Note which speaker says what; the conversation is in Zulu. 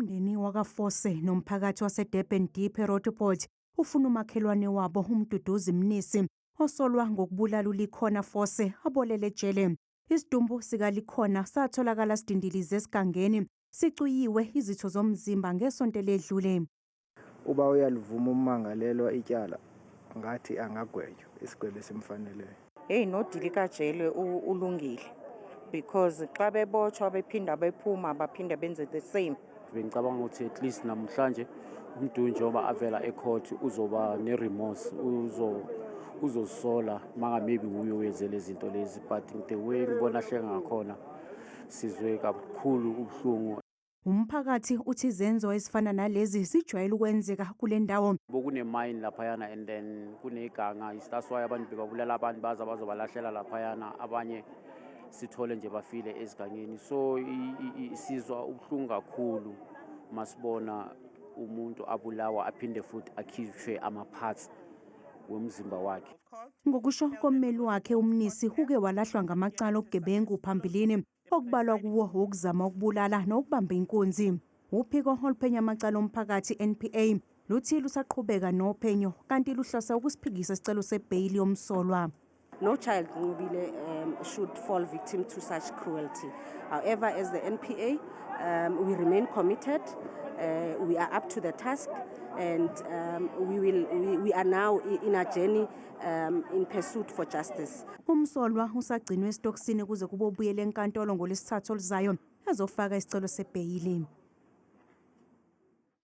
Speaker 1: Umndeni wakaFose nomphakathi waseDurban Deep eRoodepoort ufuna umakhelwane wabo uMduduzi Mnisi osolwa ngokubulala uLikhona Fose abolele ejele. Isidumbu sikaLikhona satholakala sidindilize esigangeni sicuyiwe izitho zomzimba ngesonto eledlule.
Speaker 2: Uba uyalivuma ummangalelwa ityala, ngathi angagwetywa isigwebo esimfaneleyo.
Speaker 3: Heyi, nodilikajele ulungile because xa bebotshwa bephinda bephuma, baphinde benze the same.
Speaker 4: Bengicabanga ukuthi at least namhlanje uMdu njengoba avela ecourt uzoba ne-remorse, uzozisola manga maybe nguye owenze lezi zinto lezi, but the way ngibona ahleka ngakhona, sizwe kakhulu ubuhlungu.
Speaker 1: Umphakathi uthi izenzo ezifana nalezi zijwayele ukwenzeka kule ndawo.
Speaker 4: Bokune-mine laphayana and then kuneganga, that's why abantu bebabulala abantu, baza bazobalahlela laphayana, abanye sithole nje bafile esigangeni. So sizwa ubuhlungu kakhulu masibona umuntu abulawa aphinde futhi akhishwe ama-parts womzimba wakhe.
Speaker 1: Ngokusho kommeli wakhe, uMnisi uke walahlwa ngamacala obugebengu phambilini, okubalwa kuwo ukuzama ukubulala nokubamba inkunzi. Uphiko oluphenya amacala omphakathi NPA luthi lusaqhubeka nophenyo kanti luhlose ukusiphikisa isicelo sebheyili yomsolwa.
Speaker 5: No child, Nqobile, should fall victim to such cruelty. However, as the NPA, we remain committed. We are up to the task, and we are now in our journey in pursuit for justice.
Speaker 1: Umsolwa usagcinwe esitokisini kuze kube ubuyele enkantolo ngolwesithathu oluzayo ezofaka isicelo sebheyili.